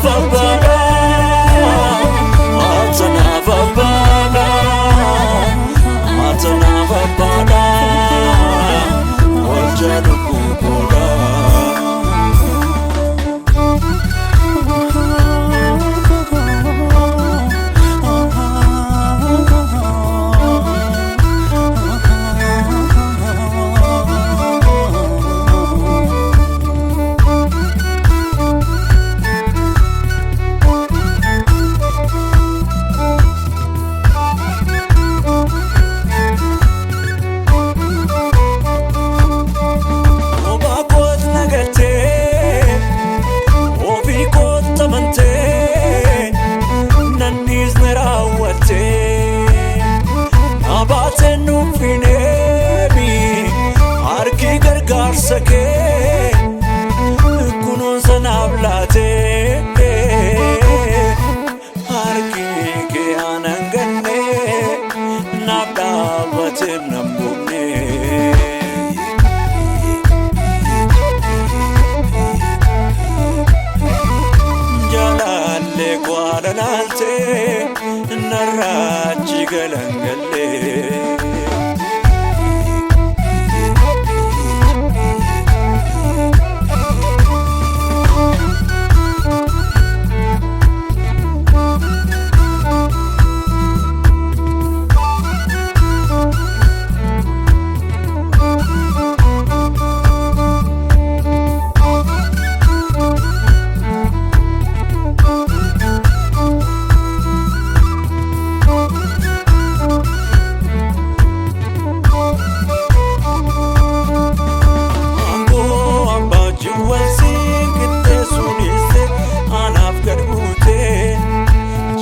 Ati naaf abbaadha. Ati naaf abbaadha. Ati naaf abbaadha. Oolchaa lubbuu koodha. Obaa koot nagaltee, ofii koot amantee, nanniis na raawwattee. Nabaateen nuuffineemi harki gargaarsa kee kunuunsa naaf laatee. Harki kee aanan gannee naaf dhaabbateef nan buufne. Jaalallee kwaadha laaltee narraachi galangallee. Aangoo abbaa jiwwalsiin qixxeessuun dhiiste anaaf gad buutee,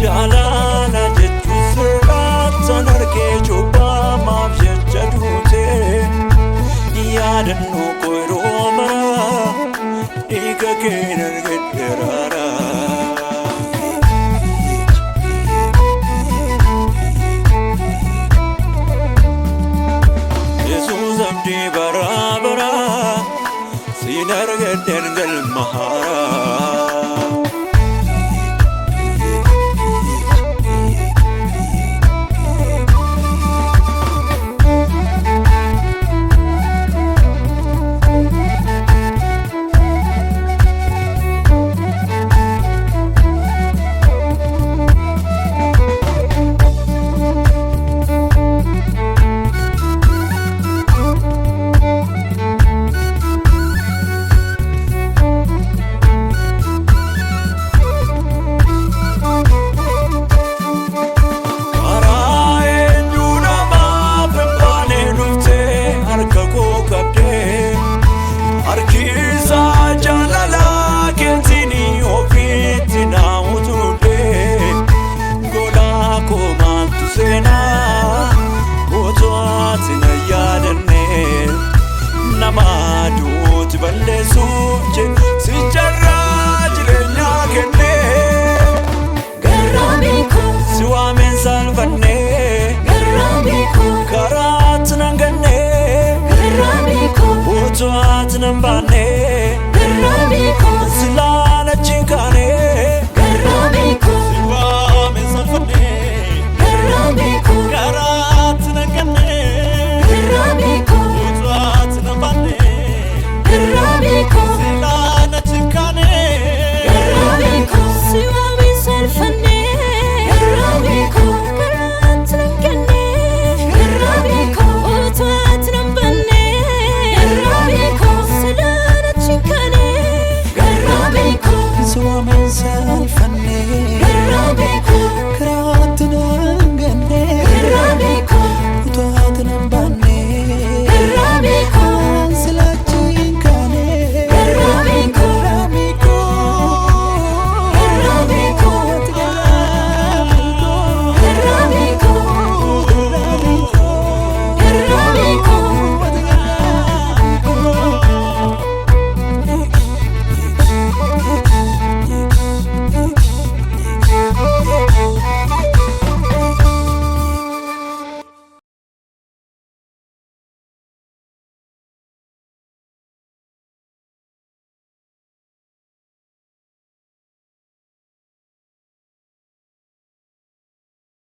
jaalala jechuun sirraattan argee cubbamaaf jecha duutee, yaadannoo koo yeroo maraa dhiiga keen argadhe raaraa. Yesuus abdii baraa baraa siin argadheen galma haaraa.